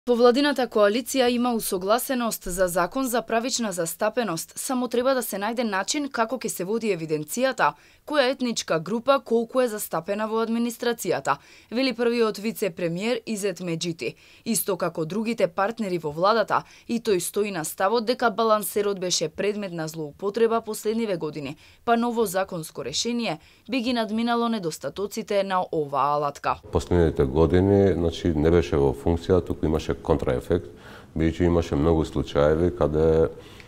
Во владината коалиција има усогласеност за закон за правична застапеност, само треба да се најде начин како ќе се води евиденцијата, која етничка група колку е застапена во администрацијата, вели првиот вице-премиер Изет Меджити, исто како другите партнери во владата, и тој стои на ставот дека балансерот беше предмет на злоупотреба последниве години, па ново законско решение би ги надминало недостатоците на оваа алатка. Последните години, не беше во функција, туку имаше контраефект, бидејќи имаше многу случаеви каде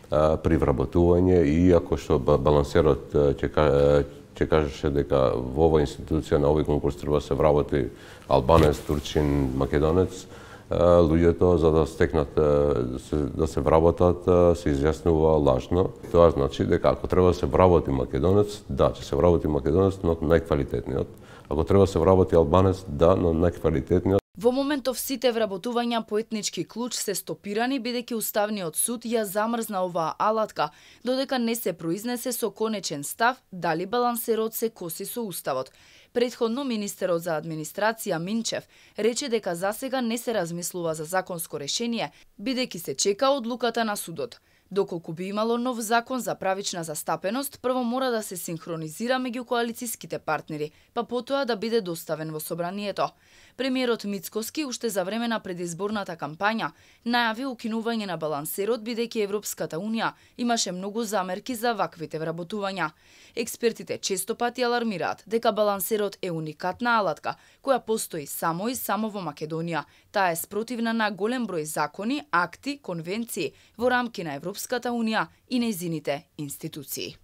при вработување, иако што балансерот ќе кажеше дека во оваа институција на овој конкурс треба да се вработи албанец, турчин, македонец, луѓето за да стекнат да се вработат се изјаснува лажно. Тоа значи дека ако треба да се вработи македонец, да, ќе се вработи македонец, но најквалитетниот. Ако треба да се вработи албанец, да, но најквалитетниот. Во моментов сите вработувања по етнички клуч се стопирани бидејќи Уставниот суд ја замрзна оваа алатка, додека не се произнесе со конечен став дали балансерот се коси со Уставот. Претходно министерот за администрација Минчев рече дека засега не се размислува за законско решение, бидејќи се чека одлуката на судот. Доколку би имало нов закон за правична застапеност, прво мора да се синхронизира меѓу коалициските партнери, па потоа да биде доставен во собранието. Премиерот Мицкоски уште за време на предизборната кампања најави укинување на балансерот бидејќи Европската унија имаше многу замерки за ваквите вработувања. Експертите често пати алармираат дека балансерот е уникатна алатка која постои само и само во Македонија. Таа е спротивна на голем број закони, акти, конвенции во рамки на Европската унија и нејзините институции.